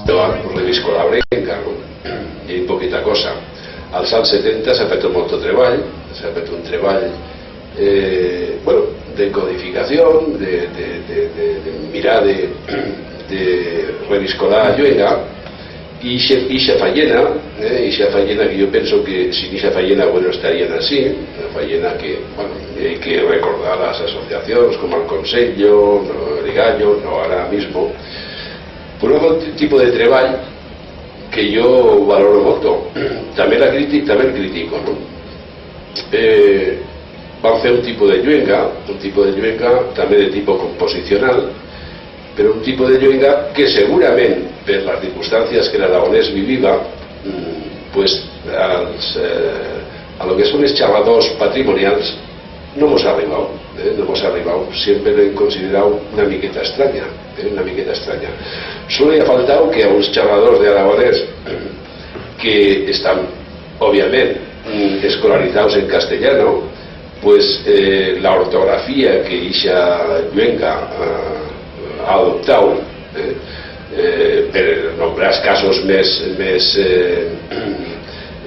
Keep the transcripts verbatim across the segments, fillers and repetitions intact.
Yo revisco la brenca, no? Y hay poquita cosa. Als ans setenta s'ha fet un molto treball, s'ha fet un treball, eh, bueno, de codificación, de, de, de, de, de mirar de, de reviscolar a lluenga, y ixe, ixa fayena, eh, ixa fayena que yo penso que sin ixa fayena, bueno, estarían así, una fayena que, bueno, hay que recordar las asociacions, como el Consello, no, el Gallo, no, ahora mismo, por un tipo de treball que yo valoro molto. También la criti-, también el critico, no? Eh, van fer un tipo de lluenga, un tipo de lluenga también de tipo composicional, pero un tipo de lluenga que segurament, per las circunstancias que l'aragonés viviba, mm, pues, als, eh, a lo que son els charradors patrimonials, no mos ha arribau, eh, no mos ha arribau. Siempre l'hem considerau una miqueta estranya, eh, una miqueta estranya. Solo i ha faltau que a uns charradors de aragonés que están, obviament, mm, escolarizaus en castellano, pues, eh, la ortografía que ixa lluenga, eh, ha adoptau, eh, eh, per nombrar casos mes, mes, eh,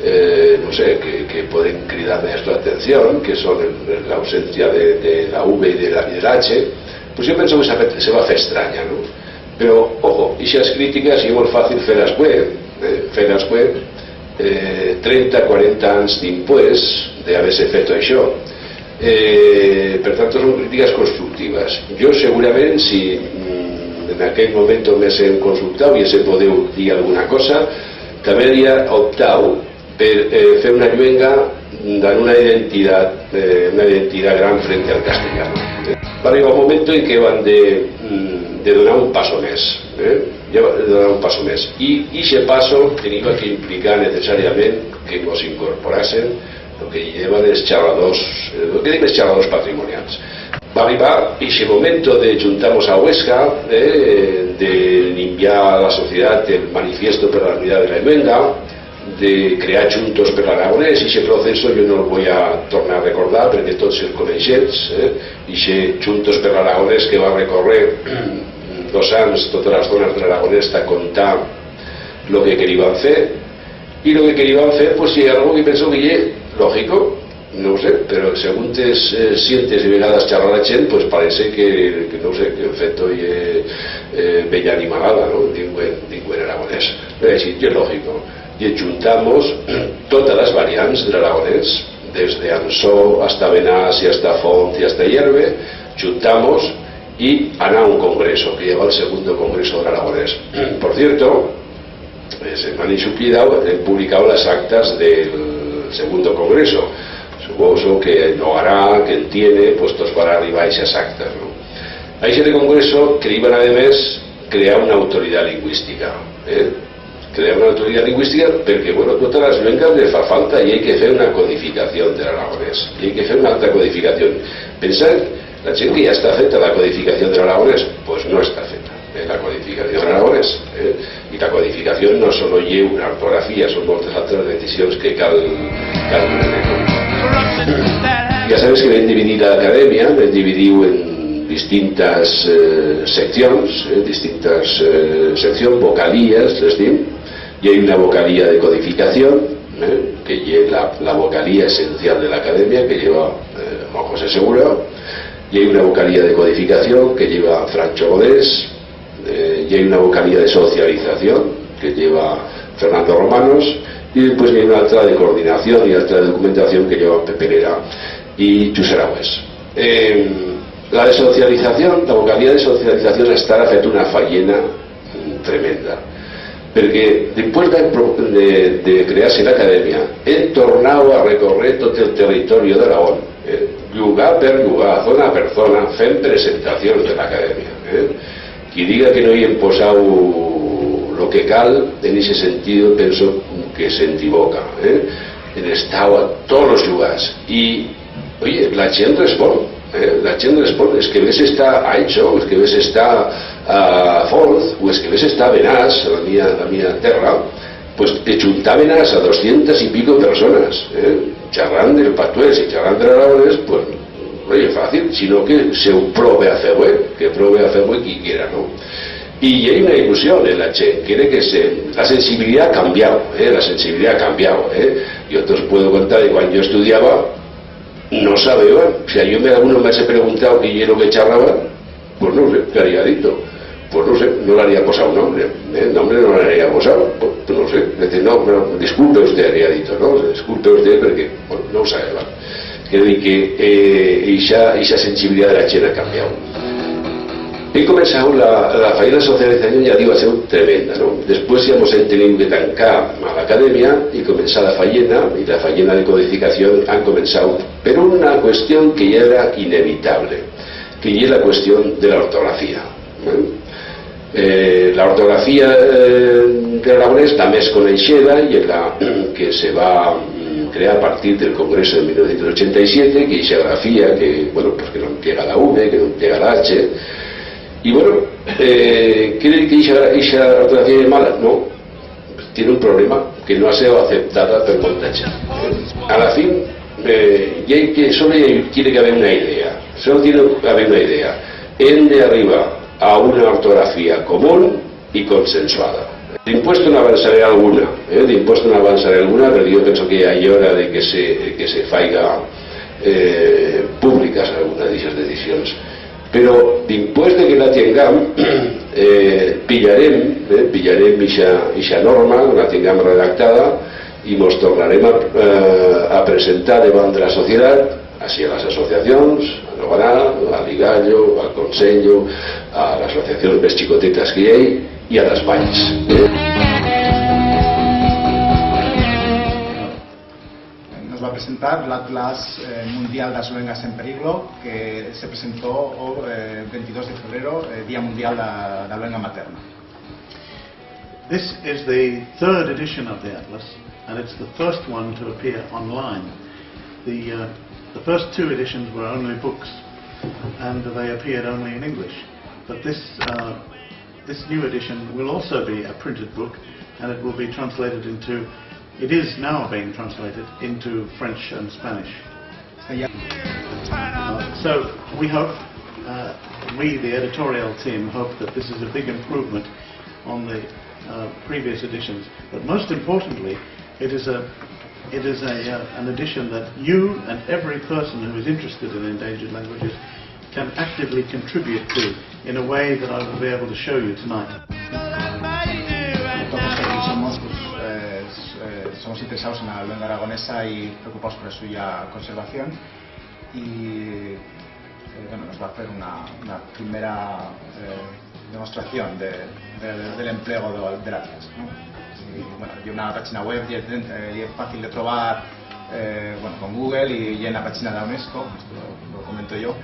eh, no sé, que, que pueden cridar mes la atención, que son el, la ausencia de, de la V y de la, y del H, pues yo penso que se, se va a fer estranya, no? Pero, ojo, ixas críticas ye molt fácil fer-las hue, eh, fer-las hue, eh, trenta, cuarenta ans dimpués de haber-se feto això. Eh, per tanto, son críticas constructivas. Yo, segurament, si, mm, en aquel momento m'hesen consultau y hese podeu dir alguna cosa, también haría optau per, eh, fer una lluenga dan una identidat, eh, una identidat gran frente al castellano. Va arribar un momento en que van de, mm, de donar un paso mes, eh? Ya va de donar un paso mes. Y, y ixe paso teniba que implicar necesariament que mos incorporasen lo que llevan els charradors, eh, lo que dic els charradors patrimonials. Va arribar ixe momento de chuntar-mos a Huesca, eh, de enviar a la sociedat el manifiesto per la unidat de la lluenga, de crear Chuntos per l'Aragonés, ixe proceso yo no lo voi a tornar a recordar, perque tots el coneixetz, eh? Ixe Chuntos per l'Aragonés que va recorrer dos ans totes las zonas de l'Aragonés ta contar lo que queriban fer, y lo que queriban fer, pues, ye algo que penso que ye lógico, no sé, pero seguntes, eh, sientes y vegadas charrar a chent, pues, parece que, que, no sé, que en feto ye, eh, bella animalada, no? Dingüen, dingüen aragonés. Pero sí, ye lógico. Y chuntamos totas las variants de l'aragonés, desde Ansó hasta Benás y hasta Font y hasta Hierve, chuntamos y anar a un congreso, que lleva el segundo congreso de l'aragonés. Por cierto, eh, se m'han ixuplidau, he publicau las actas del segundo congreso. Suposo que lo hará, que en tiene, pues, tos van a arribar esas actas, no? A ese congreso que iban, además, crear una autoridat lingüistica, eh? Crear una autoridat lingüistica, perque, bueno, totas las lluengas le fa falta y hai que fer una codificación de l'aragonés, y hai que fer una altra codificación. Pensad, la chent que ya está feta la codificación de l'aragonés, pues no está feta, eh, la codificación de l'aragonés, eh? Y la codificación no solo ye una ortografía, son moltes altras decisions que cal, cal prener. Ya sabes que vam dividir la academia, vam dividir en distintas, eh, seccions, eh, distintas, eh, seccions, vocalías, les dim. Y hai una vocalía de codificación, eh, que ye la, la vocalía esencial de la academia, que lleva, eh, Juan José Segura. Y hai una vocalía de codificación que lleva Francho Godés, eh, y hai una vocalía de socialización que lleva Fernando Romanos, y después hai una altra de coordinación y altra de documentación que lleva Pepe Lera y Chus Heraués. Eh, la de socialización, la vocalía de socialización estará fet una fayena, mm, tremenda. Perque, dimpués de, de, de crear-se l'academia, hem tornau a recorrer tot el territorio d'Aragón, eh? Llugar per llugar, zona per zona, fent presentacions de l'academia, eh? Qui diga que no i hem posau lo que cal, en ixe sentido, penso que s'endiboca, eh? Hem estau a tots los llugars. Y, oye, la chent respon, eh? La chent respon. Es que ves estar a Aicho, es que ves estar a Font, o es que ves estar a Benás, la mía, la mía terra, pues, te chuntaben a, a doscientas y pico personas, eh? Charrant del patués y charrant del aragonés, pues, no ye fácil, sino que se probe a fer-hue, que probe a fer-hue qui quiera, no? Y hay una ilusión en la chent, quiere que se, la sensibilidad ha cambiado, eh, la sensibilidad ha cambiado, eh. Yo te os puedo contar de cuando yo estudiaba, no sabía, o sea, yo me, alguno me ha preguntado qué ye lo que charraban, pues no sé, qué haría dito. Pues no sé, no le haría cosa a un hombre, eh, un hombre no le haría cosa, pues, pues no sé, decir, no, pero disculpe usted, haría dito, no, disculpe usted, porque, bueno, no sabe, va. Quiero decir que, eh, ixa, ixa sensibilidad de la chent ha cambiado. He comenzado la, la fayena social este año, ya digo, ha sido tremenda, ¿no? Después ya hemos tenido que tancar a la academia y comenzar la fayena, y la fayena de codificación han comenzado, pero una cuestión que ya era inevitable, que ya es la cuestión de la ortografía, ¿eh? Eh, la ortografía, eh, de l'aragonés tamé es conoixeda y es la que se va, mm, crear a partir del Congreso de mil novecientos ochenta y siete, que ixa grafía que, bueno, pues que no emplea la V, que no emplea la H. Y bueno, eh, quiere decir que ixa, ixa ortografía es mala? No. Tiene un problema, que no ha sido aceptada per molta chent. A la fin, eh, y hay que, solo hay, tiene que haber una idea, solo tiene que haber una idea. Hem d'arribar a una ortografía común y consensuada. D'impuesto no avanzaré alguna, eh, d'impuesto no avanzaré alguna, pero yo pienso que ya ye hora de que se, de que se faiga, eh, públicas algunas d'ixas decisions. Pero dimpués de que la tiengam, eh, pillarem, eh, pillarem ixa, ixa norma, la tiengam redactada, y mos tornarem a, eh, a presentar debant de la sociedat, así a las asociacions, a Nogará, a Ligallo, al Consello, a las asociacions mes chicotetas que hay, y a las valls, eh. Nos va a presentar l'Atlas, eh, Mundial das Luengas en Periglo, que se presentó o, eh, ventidós de febrero, eh, Día Mundial da, da Luenga Materna. This is the third edition of the Atlas, and it's the first one to appear online. The, uh, the first two editions were only books, and they appeared only in English. But this, uh, This new edition will also be a printed book, and it will be translated into, it is now being translated into French and Spanish. Uh, so we hope, uh, we, the editorial team, hope that this is a big improvement on the, uh, previous editions. But most importantly, it is a, it is a, uh, an edition that you and every person who is interested in endangered languages can actively contribute to in a way that I will be able to show you tonight. Entonces, aquí somos, pues, eh, s-, eh, somos interesados en la lengua aragonesa y preocupados por la suya conservación. Y, eh, bueno, nos va a hacer una, una primera, eh, demostración de, de, del empleo de, del Atlas, ¿no? Y, bueno, y una página web, y es, eh, y es fácil de trobar, eh, bueno, con Google y, y en la página de la UNESCO, esto lo, lo comento yo.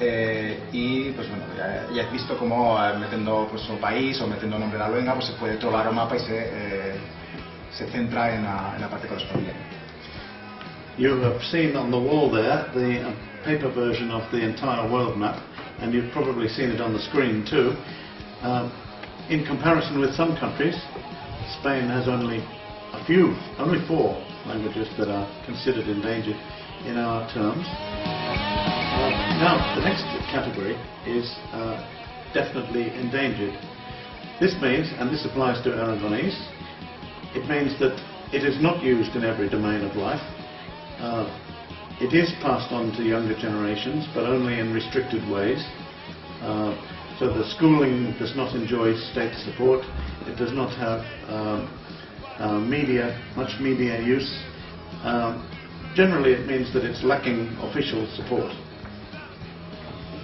Eh, y, pues, bueno, ya, ya he visto cómo, eh, metiendo, pues, su país o metiendo nombre de la luenga, pues, se puede trobar un mapa y se, eh, se centra en la, en la parte correspondiente. You have seen on the wall there the, uh, paper version of the entire world map, and you've probably seen it on the screen too. Um, in comparison with some countries, Spain has only a few, only four languages that are considered endangered in our terms. Uh, now, the next category is, uh, definitely endangered. This means, and this applies to Aragonese, it means that it is not used in every domain of life. Uh, it is passed on to younger generations, but only in restricted ways. Uh, so the schooling does not enjoy state support. It does not have, um, uh, media, much media use. Um, generally, it means that it's lacking official support.